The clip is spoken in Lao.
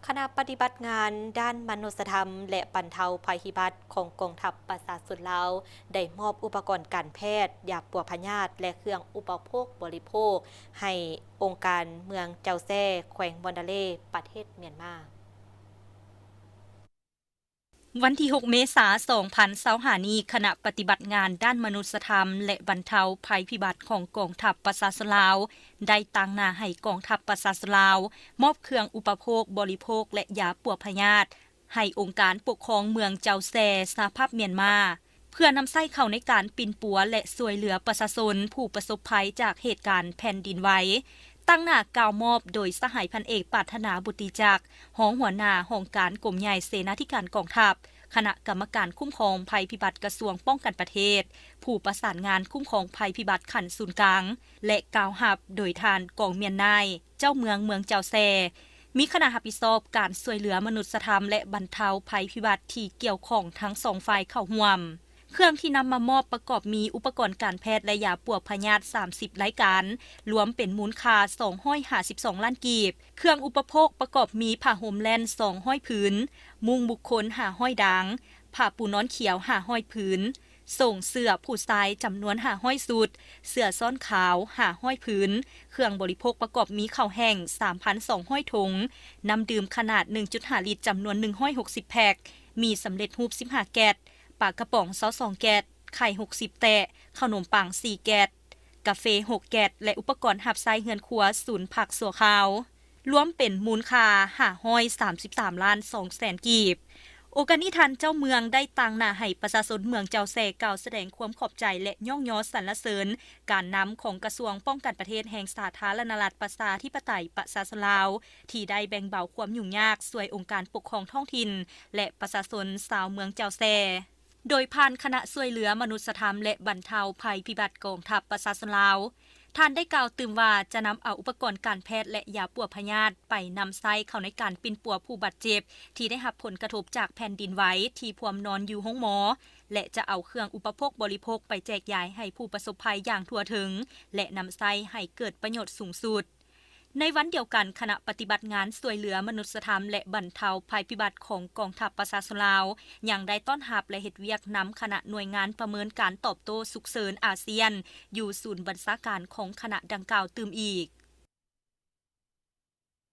ຄະນະປະຕິບັດງານດ້ານມະນຸດສະທຳ ແລະ ບັນເທົາໄພພິບັດຂອງກອງທັບປະຊາຊົນລາວ ໄດ້ມອບອຸປະກອນການແພດ, ຢາປົວພະຍາດ ແລະ ເຄື່ອງອຸປະໂພກບໍລິໂພກ ໃຫ້ອົງການເມືອງເຈົ້າແຊ ແຂວງມານດາເລ ປະເທດມຽນມາ. ວັນທີຫົກ ເມສາ ສອງພັນຊາວຫ້າ ນີ້, ຄະນະປະຕິບັດງານດ້ານມະນຸດສະທຳ ແລະ ບັນເທົາໄພພິບັດຂອງກອງທັບປະຊາຊົນລາວ ໄດ້ຕາງໜ້າໃຫ້ກອງທັບປະຊາຊົນລາວ ມອບເຄື່ອງອຸປະໂພກບໍລິໂພກ ແລະ ຢາປົວພະຍາດ ໃຫ້ອົງການປົກຄອງເມືອງເຈົ້າແຊ ສະຫະພາບມຽນມາ ເພື່ອນຳໃຊ້ເຂົ້າໃນການປິ່ນປົວ ແລະ ຊ່ວຍເຫຼືອປະຊາຊົນຜູ້ປະສົບໄພຈາກເຫດການແຜ່ນດິນໄຫວ. ຕາງໜ້າກ່າວມອບໂດຍສະຫາຍພັນເອກ ປາດຖະໜາ ບຸດຕິຈັກ ຮອງຫົວໜ້າຫ້ອງການກົມໃຫຍ່ເສນາທິການກອງທັບ, ຄະນະກຳມະການຄຸ້ມຄອງໄພພິບັດກະຊວງປ້ອງກັນປະເທດ, ຜູ້ປະສານງານຄຸ້ມຄອງໄພພິບັດຂັ້ນສູນກາງ ແລະ ກ່າວຮັບໂດຍທ່ານ ກອງມຽນນາຍ ເຈົ້າເມືອງເມືອງເຈົ້າແຊ, ມີຄະນະຮັບຜິດຊອບການຊ່ວຍເຫຼືອມະນຸດສະທຳ ແລະ ບັນເທົາໄພພິບັດທີ່ກ່ຽວຂ້ອງທັງສອງຝ່າຍເຂົ້າຮ່ວມ. ເຄື່ອງທີ່ນຳມາມອບປະກອບມີອຸປະກອນການແພດ ແລະ ຢາປົວພະຍາດ ສາມສິບລາຍການ, ລວມເປັນມູນຄ່າ ສອງຮ້ອຍຫ້າສິບສອງລ້ານກີບ. ເຄື່ອງອຸປະໂພກປະກອບມີຜ້າຫົ່ມແລ່ນ ສອງຮ້ອຍຜືນ, ມຸ້ງບຸກຄົນ ຫ້າຮ້ອຍດາງ, ຜ້າປູນອນຂຽວ ຫ້າຮ້ອຍຜືນ, ໂສ້ງເສື້ອຜູ້ຊາຍຈຳນວນ ຫ້າຮ້ອຍຊຸດ, ເສື້ອຊ້ອນຂາວ ຫ້າຮ້ອຍຜືນ, ເຄື່ອງບໍລິໂພກປະກອບມີເຂົ້າແຫ້ງ ສາມພັນສອງຮ້ອຍຖົງ, ນ້ຳດື່ມຂະໜາດ ໜຶ່ງຈຸດຫ້າລິດ ຈຳນວນ ໜຶ່ງຮ້ອຍຫົກສິບແພັກ, ໝີ່ສຳເລັດຮູບ ສິບຫ້າແກັດ, ປາກະປ໋ອງ ຊາວສອງແກັດ, ໄຂ່ ຫົກສິບແຕະ, ເຂົ້າໜົມປັງ ສີ່ແກັດ, ກາເຟ ຫົກແກັດ ແລະ ອຸປະກອນຮັບໃຊ້ເຮືອນຄົວສູນພັກຊົ່ວຄາວ, ລວມເປັນມູນຄ່າ ຫ້າຮ້ອຍສາມສິບສາມລ້ານສອງແສນກີບ. ໂອກາດນີ້ ທ່ານເຈົ້າເມືອງໄດ້ຕາງໜ້າໃຫ້ປະຊາຊົນເມືອງເຈົ້າແຊກ່າວສະແດງຄວາມຂອບໃຈ ແລະ ຍ້ອງຍໍສັນລະເສີນການນຳຂອງກະຊວງປ້ອງກັນປະເທດແຫ່ງສາທາລະນະລັດປະຊາທິປະໄຕປະຊາຊົນລາວ ທີ່ໄດ້ແບ່ງເບົາຄວາມຫຍຸ້ງຍາກຊ່ວຍອົງການປົກຄອງທ້ອງຖິ່ນ ແລະ ປະຊາຊົນຊາວເມືອງເຈົ້າແຊ. ໂດຍຜ່ານຄະນະຊ່ວຍເຫຼືອມະນຸດສະທຳ ແລະ ບັນເທົາໄພພິບັດກອງທັບປະຊາຊົນລາວ, ທ່ານໄດ້ກ່າວຕື່ມວ່າ ຈະນຳເອົາອຸປະກອນການແພດ ແລະ ຢາປົວພະຍາດໄປນຳໃຊ້ເຂົ້າໃນການປິ່ນປົວຜູ້ບາດເຈັບທີ່ໄດ້ຮັບຜົນກະທົບຈາກແຜ່ນດິນໄຫວທີ່ພວມນອນຢູ່ໂຮງໝໍ ແລະ ຈະເອົາເຄື່ອງອຸປະໂພກບໍລິໂພກໄປແຈກຢາຍໃຫ້ຜູ້ປະສົບໄພຢ່າງທົ່ວເຖິງ ແລະ ນຳໃຊ້ໃຫ້ເກີດປະໂຫຍດສູງສຸດ. ໃນວັນດຽວກັນ, ຄະນະປະຕິບັດງານຊ່ວຍເຫຼືອມະນຸດສະທຳ ແລະ ບັນເທົາໄພພິບັດຂອງກອງທັບປະຊາຊົນລາວ ຍັງໄດ້ຕ້ອນຮັບ ແລະ ເຮັດວຽກນຳຄະນະໜ່ວຍງານປະເມີນການຕອບໂຕ້ສຸກເສີນອາຊຽນ ຢູ່ສູນບັນຊາການຂອງຄະນະດັ່ງກ່າວຕື່ມອີກ.